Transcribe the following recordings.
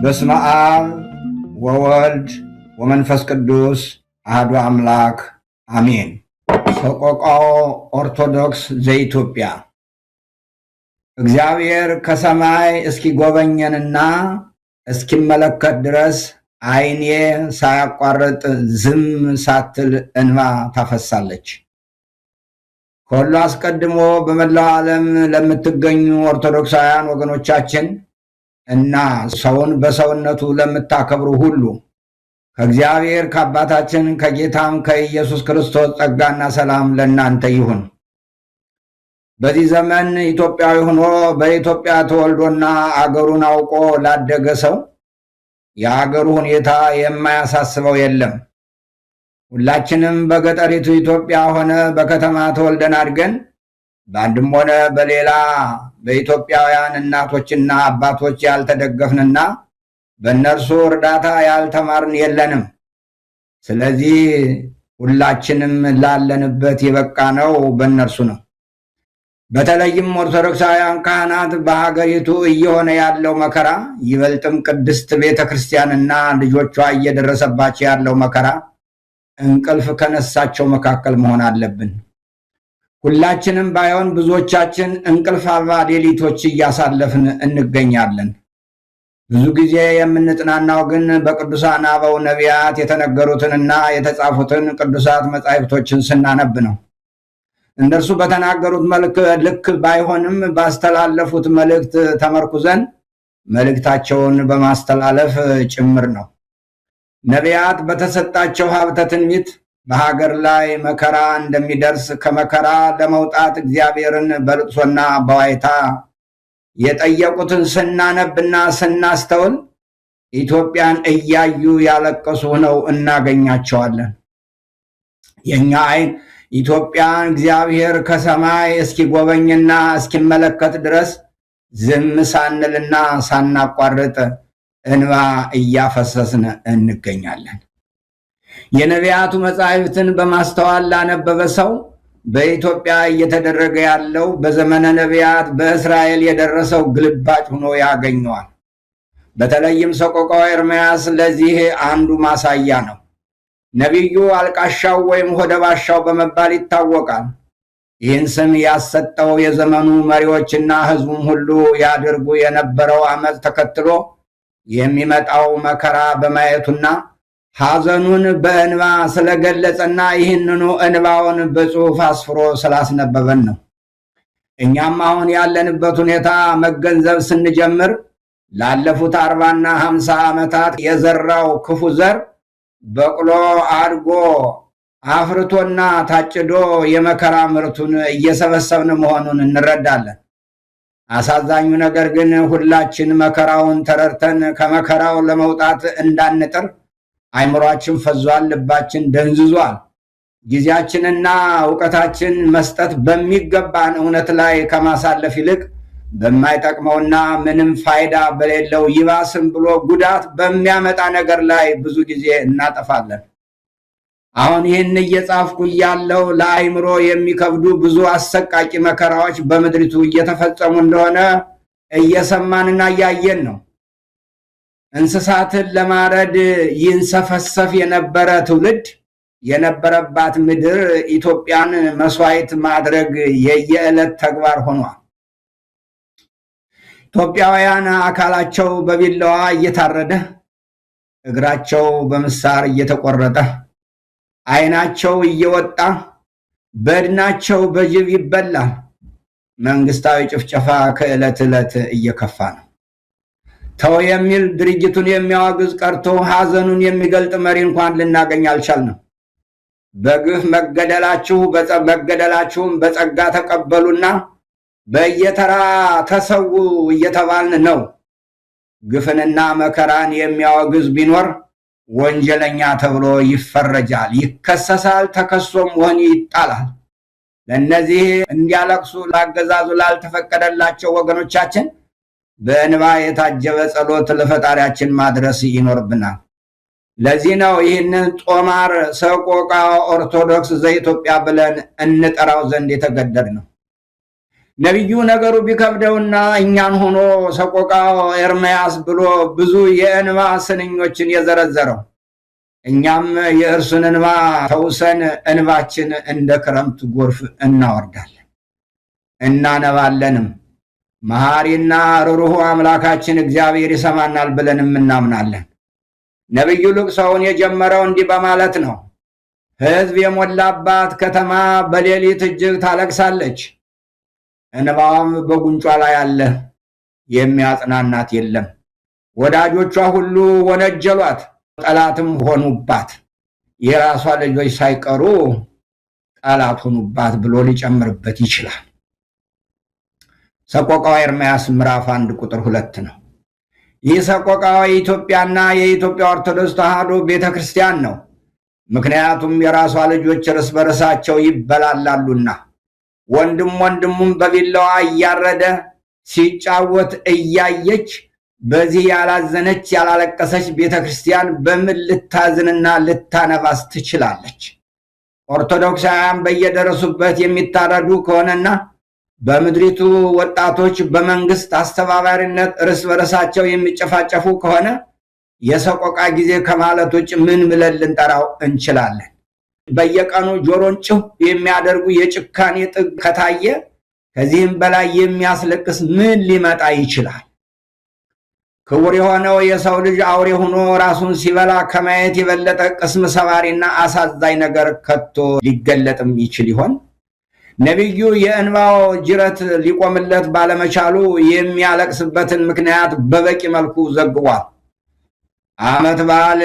በስመ አብ ወወልድ ወመንፈስ ቅዱስ አሐዱ አምላክ አሜን። ሰቆቃወ ኦርቶዶክስ ዘኢትዮጵያ። እግዚአብሔር ከሰማይ እስኪጎበኘንና እስኪመለከት ድረስ ዓይኔ ሳያቋርጥ ዝም ሳትል እንባ ታፈሳለች። ከሁሉ አስቀድሞ በመላው ዓለም ለምትገኙ ኦርቶዶክሳውያን ወገኖቻችን እና ሰውን በሰውነቱ ለምታከብሩ ሁሉ ከእግዚአብሔር ከአባታችን ከጌታም ከኢየሱስ ክርስቶስ ጸጋና ሰላም ለእናንተ ይሁን። በዚህ ዘመን ኢትዮጵያዊ ሆኖ በኢትዮጵያ ተወልዶና አገሩን አውቆ ላደገ ሰው የአገሩ ሁኔታ የማያሳስበው የለም። ሁላችንም በገጠሪቱ ኢትዮጵያ ሆነ በከተማ ተወልደን አድገን በአንድም ሆነ በሌላ በኢትዮጵያውያን እናቶችና አባቶች ያልተደገፍንና በእነርሱ እርዳታ ያልተማርን የለንም። ስለዚህ ሁላችንም ላለንበት የበቃነው በእነርሱ ነው። በተለይም ኦርቶዶክሳውያን ካህናት በሀገሪቱ እየሆነ ያለው መከራ፣ ይበልጥም ቅድስት ቤተ ክርስቲያንና ልጆቿ እየደረሰባቸው ያለው መከራ እንቅልፍ ከነሳቸው መካከል መሆን አለብን። ሁላችንም ባይሆን ብዙዎቻችን እንቅልፍ አልባ ሌሊቶች እያሳለፍን እንገኛለን። ብዙ ጊዜ የምንጽናናው ግን በቅዱሳን አበው ነቢያት የተነገሩትንና የተጻፉትን ቅዱሳት መጻሕፍቶችን ስናነብ ነው። እነርሱ በተናገሩት መልክ ልክ ባይሆንም ባስተላለፉት መልእክት ተመርኩዘን መልእክታቸውን በማስተላለፍ ጭምር ነው። ነቢያት በተሰጣቸው ሀብተ ትንቢት በሀገር ላይ መከራ እንደሚደርስ፣ ከመከራ ለመውጣት እግዚአብሔርን በልቅሶና በዋይታ የጠየቁትን ስናነብና ስናስተውል ኢትዮጵያን እያዩ ያለቀሱ ሆነው እናገኛቸዋለን። የኛ ዓይን ኢትዮጵያን እግዚአብሔር ከሰማይ እስኪጎበኝና እስኪመለከት ድረስ ዝም ሳንልና ሳናቋርጥ እንባ እያፈሰስን እንገኛለን። የነቢያቱ መጻሕፍትን በማስተዋል ላነበበ ሰው በኢትዮጵያ እየተደረገ ያለው በዘመነ ነቢያት በእስራኤል የደረሰው ግልባጭ ሆኖ ያገኘዋል። በተለይም ሰቆቃወ ኤርምያስ ለዚህ አንዱ ማሳያ ነው። ነቢዩ አልቃሻው ወይም ሆደባሻው በመባል ይታወቃል። ይህን ስም ያሰጠው የዘመኑ መሪዎችና ሕዝቡም ሁሉ ያደርጉ የነበረው አመፅ ተከትሎ የሚመጣው መከራ በማየቱና ሐዘኑን በእንባ ስለገለጸና ይህንኑ እንባውን በጽሑፍ አስፍሮ ስላስነበበን ነው። እኛም አሁን ያለንበት ሁኔታ መገንዘብ ስንጀምር ላለፉት 40ና 50 ዓመታት የዘራው ክፉ ዘር በቅሎ አድጎ አፍርቶና ታጭዶ የመከራ ምርቱን እየሰበሰብን መሆኑን እንረዳለን። አሳዛኙ ነገር ግን ሁላችን መከራውን ተረድተን ከመከራው ለመውጣት እንዳንጥር አይምሯችን ፈዟል፣ ልባችን ደንዝዟል። ጊዜያችንና እውቀታችን መስጠት በሚገባን እውነት ላይ ከማሳለፍ ይልቅ በማይጠቅመውና ምንም ፋይዳ በሌለው ይባስም ብሎ ጉዳት በሚያመጣ ነገር ላይ ብዙ ጊዜ እናጠፋለን። አሁን ይህን እየጻፍኩ እያለሁ ለአይምሮ የሚከብዱ ብዙ አሰቃቂ መከራዎች በምድሪቱ እየተፈጸሙ እንደሆነ እየሰማንና እያየን ነው። እንስሳትን ለማረድ ይንሰፈሰፍ የነበረ ትውልድ የነበረባት ምድር ኢትዮጵያን መስዋዕት ማድረግ የየዕለት ተግባር ሆኗል። ኢትዮጵያውያን አካላቸው በቢላዋ እየታረደ፣ እግራቸው በምሳር እየተቆረጠ፣ ዓይናቸው እየወጣ፣ በድናቸው በጅብ ይበላል። መንግስታዊ ጭፍጨፋ ከዕለት ዕለት እየከፋ ነው። ተው የሚል፣ ድርጊቱን የሚያወግዝ ቀርቶ ሐዘኑን የሚገልጥ መሪ እንኳን ልናገኝ አልቻልንም። በግፍ መገደላችሁ መገደላችሁን በጸጋ ተቀበሉና በየተራ ተሰዉ እየተባልን ነው። ግፍንና መከራን የሚያወግዝ ቢኖር ወንጀለኛ ተብሎ ይፈረጃል፣ ይከሰሳል፣ ተከሶም ወህኒ ይጣላል። ለእነዚህ እንዲያለቅሱ ላገዛዙ ላልተፈቀደላቸው ወገኖቻችን በእንባ የታጀበ ጸሎት ለፈጣሪያችን ማድረስ ይኖርብናል። ለዚህ ነው ይህንን ጦማር ሰቆቃ ኦርቶዶክስ ዘኢትዮጵያ ብለን እንጠራው ዘንድ የተገደድነው። ነቢዩ ነገሩ ቢከብደውና እኛን ሆኖ ሰቆቃው ኤርምያስ ብሎ ብዙ የእንባ ስንኞችን የዘረዘረው፣ እኛም የእርሱን እንባ ተውሰን እንባችን እንደ ክረምት ጎርፍ እናወርዳለን እናነባለንም። መሐሪና ርኅሩህ አምላካችን እግዚአብሔር ይሰማናል ብለንም እናምናለን። ነቢዩ ልቅሶውን የጀመረው እንዲህ በማለት ነው። ሕዝብ የሞላባት ከተማ በሌሊት እጅግ ታለቅሳለች፣ እንባዋም በጉንጯ ላይ አለ፣ የሚያጽናናት የለም። ወዳጆቿ ሁሉ ወነጀሏት፣ ጠላትም ሆኑባት፣ የራሷ ልጆች ሳይቀሩ ጠላት ሆኑባት ብሎ ሊጨምርበት ይችላል። ሰቆቃወ ኤርምያስ ምዕራፍ 1 ቁጥር 2 ነው። ይህ ሰቆቃወ የኢትዮጵያና የኢትዮጵያ ኦርቶዶክስ ተዋሕዶ ቤተክርስቲያን ነው። ምክንያቱም የራሷ ልጆች እርስ በርሳቸው ይበላላሉና ወንድም ወንድሙም በቢላዋ እያረደ ሲጫወት እያየች በዚህ ያላዘነች ያላለቀሰች ቤተክርስቲያን በምን ልታዝንና ልታነባስ ትችላለች? ኦርቶዶክሳውያን በየደረሱበት የሚታረዱ ከሆነና በምድሪቱ ወጣቶች በመንግስት አስተባባሪነት እርስ በርሳቸው የሚጨፋጨፉ ከሆነ የሰቆቃ ጊዜ ከማለት ውጭ ምን ብለን ልንጠራው እንችላለን? በየቀኑ ጆሮን ጭው የሚያደርጉ የጭካኔ ጥግ ከታየ ከዚህም በላይ የሚያስለቅስ ምን ሊመጣ ይችላል? ክቡር የሆነው የሰው ልጅ አውሬ ሆኖ ራሱን ሲበላ ከማየት የበለጠ ቅስም ሰባሪና አሳዛኝ ነገር ከቶ ሊገለጥም ይችል ይሆን? ነቢዩ የእንባው ጅረት ሊቆምለት ባለመቻሉ የሚያለቅስበትን ምክንያት በበቂ መልኩ ዘግቧል። ዓመት በዓል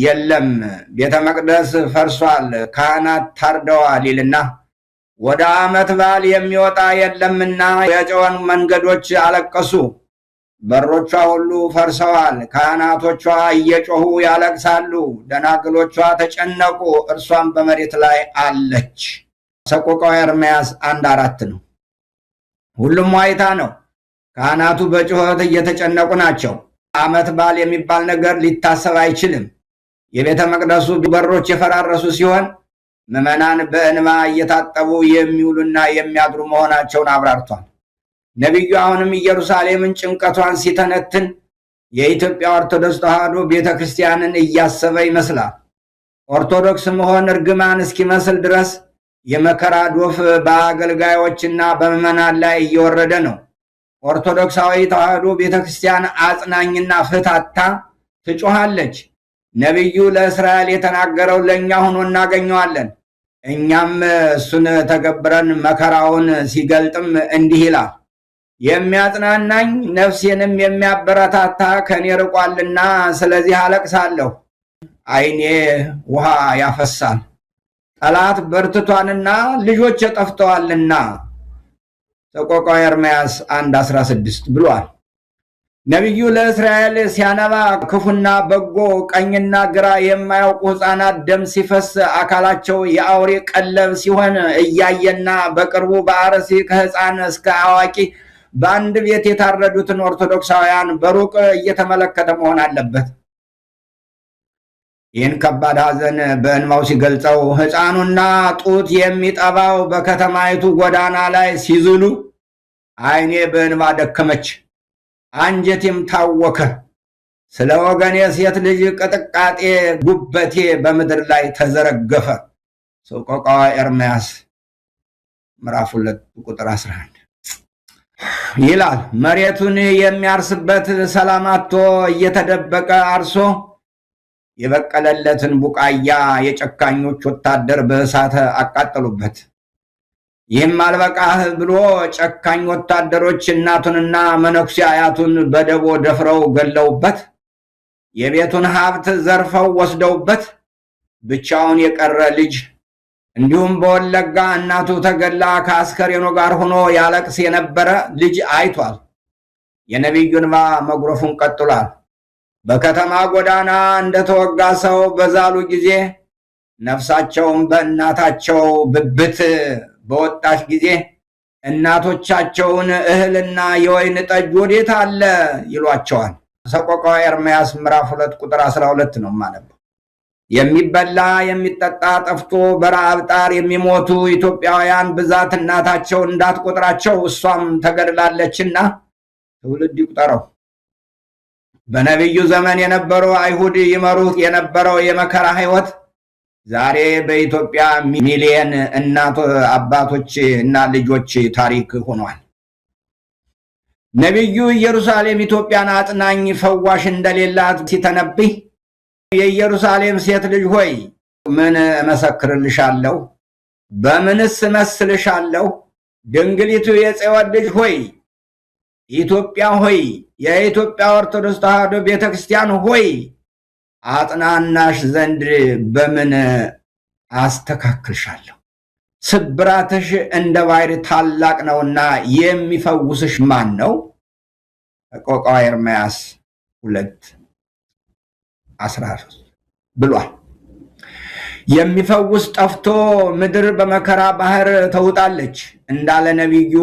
የለም፣ ቤተ መቅደስ ፈርሷል፣ ካህናት ታርደዋል ይልና ወደ ዓመት በዓል የሚወጣ የለምና የጽዮን መንገዶች አለቀሱ፣ በሮቿ ሁሉ ፈርሰዋል፣ ካህናቶቿ እየጮሁ ያለቅሳሉ፣ ደናግሎቿ ተጨነቁ፣ እርሷም በመሬት ላይ አለች። ሰቆቃወ ኤርምያስ 1:4 ነው። ሁሉም ዋይታ ነው። ካህናቱ በጩኸት እየተጨነቁ ናቸው። ዓመት በዓል የሚባል ነገር ሊታሰብ አይችልም። የቤተ መቅደሱ በሮች የፈራረሱ ሲሆን ምዕመናን በእንባ እየታጠቡ የሚውሉና የሚያድሩ መሆናቸውን አብራርቷል። ነቢዩ አሁንም ኢየሩሳሌምን ጭንቀቷን ሲተነትን የኢትዮጵያ ኦርቶዶክስ ተዋሕዶ ቤተክርስቲያንን እያሰበ ይመስላል። ኦርቶዶክስ መሆን እርግማን እስኪመስል ድረስ የመከራ ዶፍ በአገልጋዮችና በምዕመናን ላይ እየወረደ ነው። ኦርቶዶክሳዊ ተዋሕዶ ቤተክርስቲያን አጽናኝና ፍታታ ትጮኻለች። ነቢዩ ለእስራኤል የተናገረው ለእኛ ሆኖ እናገኘዋለን። እኛም እሱን ተገብረን መከራውን ሲገልጥም እንዲህ ይላል። የሚያጽናናኝ ነፍሴንም የሚያበረታታ ከኔ ርቋልና ስለዚህ አለቅሳለሁ፣ ዓይኔ ውሃ ያፈሳል። ጠላት በርትቷንና ልጆች ጠፍተዋልና ሰቆቃወ ኤርምያስ 1:16 ብሏል። ነቢዩ ለእስራኤል ሲያነባ ክፉና በጎ ቀኝና ግራ የማያውቁ ሕፃናት ደም ሲፈስ አካላቸው የአውሬ ቀለብ ሲሆን እያየና በቅርቡ በአርሲ ከሕፃን እስከ አዋቂ በአንድ ቤት የታረዱትን ኦርቶዶክሳውያን በሩቅ እየተመለከተ መሆን አለበት። ይህን ከባድ ሐዘን በእንባው ሲገልጸው ሕፃኑና ጡት የሚጠባው በከተማይቱ ጎዳና ላይ ሲዝሉ ዓይኔ በእንባ ደከመች፣ አንጀቴም ታወከ። ስለ ወገኔ ሴት ልጅ ቅጥቃጤ ጉበቴ በምድር ላይ ተዘረገፈ። ሰቆቃወ ኤርምያስ ምዕራፍ 2 ቁጥር 11 ይላል። መሬቱን የሚያርስበት ሰላም አጥቶ እየተደበቀ አርሶ የበቀለለትን ቡቃያ የጨካኞች ወታደር በእሳት አቃጠሉበት። ይህም አልበቃህ ብሎ ጨካኝ ወታደሮች እናቱንና መነኩሴ አያቱን በደቦ ደፍረው ገለውበት፣ የቤቱን ሀብት ዘርፈው ወስደውበት ብቻውን የቀረ ልጅ እንዲሁም በወለጋ እናቱ ተገላ ከአስከሬኑ ጋር ሆኖ ያለቅስ የነበረ ልጅ አይቷል። የነቢዩ እንባ መጉረፉን ቀጥሏል። በከተማ ጎዳና እንደተወጋ ሰው በዛሉ ጊዜ ነፍሳቸውን በእናታቸው ብብት በወጣች ጊዜ እናቶቻቸውን እህልና የወይን ጠጅ ወዴት አለ ይሏቸዋል። ሰቆቃወ ኤርምያስ ምዕራፍ 2 ቁጥር 12 ነው የማነበው። የሚበላ የሚጠጣ ጠፍቶ በረሃብ ጣር የሚሞቱ ኢትዮጵያውያን ብዛት እናታቸው እንዳትቆጥራቸው እሷም ተገድላለችና ትውልድ ይቁጠረው። በነቢዩ ዘመን የነበሩ አይሁድ ይመሩት የነበረው የመከራ ሕይወት ዛሬ በኢትዮጵያ ሚሊየን እናት አባቶች እና ልጆች ታሪክ ሆኗል። ነቢዩ ኢየሩሳሌም ኢትዮጵያን አጽናኝ ፈዋሽ እንደሌላት ሲተነብይ የኢየሩሳሌም ሴት ልጅ ሆይ ምን እመሰክርልሻለሁ? በምንስ እመስልሻለሁ? ድንግሊቱ የጽዮን ልጅ ሆይ ኢትዮጵያ ሆይ የኢትዮጵያ ኦርቶዶክስ ተዋሕዶ ቤተክርስቲያን ሆይ አጽናናሽ ዘንድ በምን አስተካክልሻለሁ? ስብራትሽ እንደ ባሕር ታላቅ ነውና የሚፈውስሽ ማን ነው? ሰቆቃወ ኤርምያስ 2:13 ብሏል። የሚፈውስ ጠፍቶ ምድር በመከራ ባህር ተውጣለች እንዳለ ነቢዩ